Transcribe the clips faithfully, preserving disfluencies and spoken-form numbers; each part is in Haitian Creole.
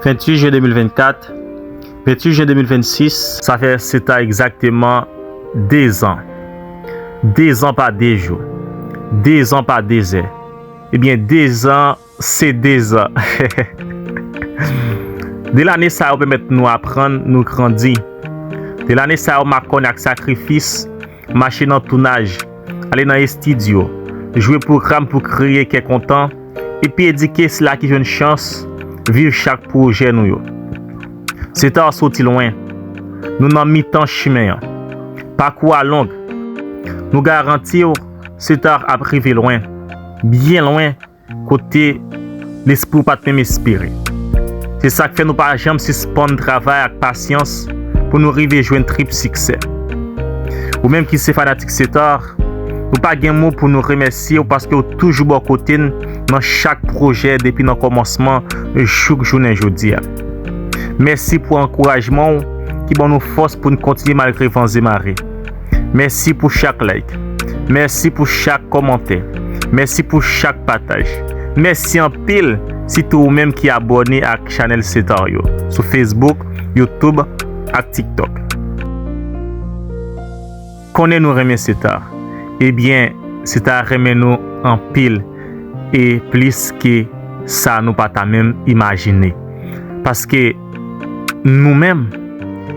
Venntuit jen de mil vennkat, venntuit jen de mil vennsis, sa fè se ta egzakteman de zan. De zan pa de jou. De zan pa de zè. Ebyen, de zan se de zan. De lane sa yo pèmèt nou aprann, nou grandi. De lane sa yo makònen ak sakrifis, mache nan tounaj, ale nan estidyo, jwe pwogram pou kreye kè kontan, epi edike sila ki jwenn chans viv chak pwojè nou yo. Setar soti lwen. Nou nan mitan chimen an. Pakou a long. Nou garanti w, Setar ap rive lwen. Byen lwen, kote lespri w pa t menm espere. Se sa k fè nou pa janm sispann travay ak pasyans pou nou rive jwenn trip siksè. Ou menm ki se fanatik Setar, nou pa gen mo pou nou remèsye w paske w toujou bò kote n nan chak pwojè depi nan kòmansman jouk jounen jodi a. Mèsi pou ankourajman w ki ban nou fòs pou n kontinye malgre van e mare. Mèsi pou chak like. Mèsi pou chak kòmantè. Mèsi pou chak pataj. Mèsi anpil, sitou ou menm ki abòne ak chanèl Setar yo sou Facebook, YouTube ak TikTok. Konnen nou renmen Setar. Ebyen, Setar renmen nou anpil e plis ke sa nou pa ta menm imajine. Paske nou menm,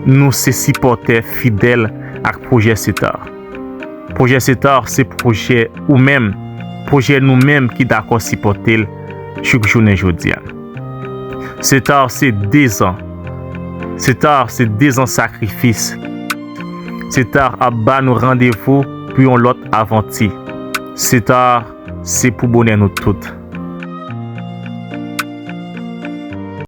nou se sipòtè fidèl ak pwojè Setar. Pwojè Setar se pwojè ou menm, pwojè nou menm ki dakò sipòte l jouk jounen jodi a. Setar se de zan. Setar se de zan sakrifis. Setar ap ba nou randevou pou yon lòt avanti. Setar se pou bonè nou tout.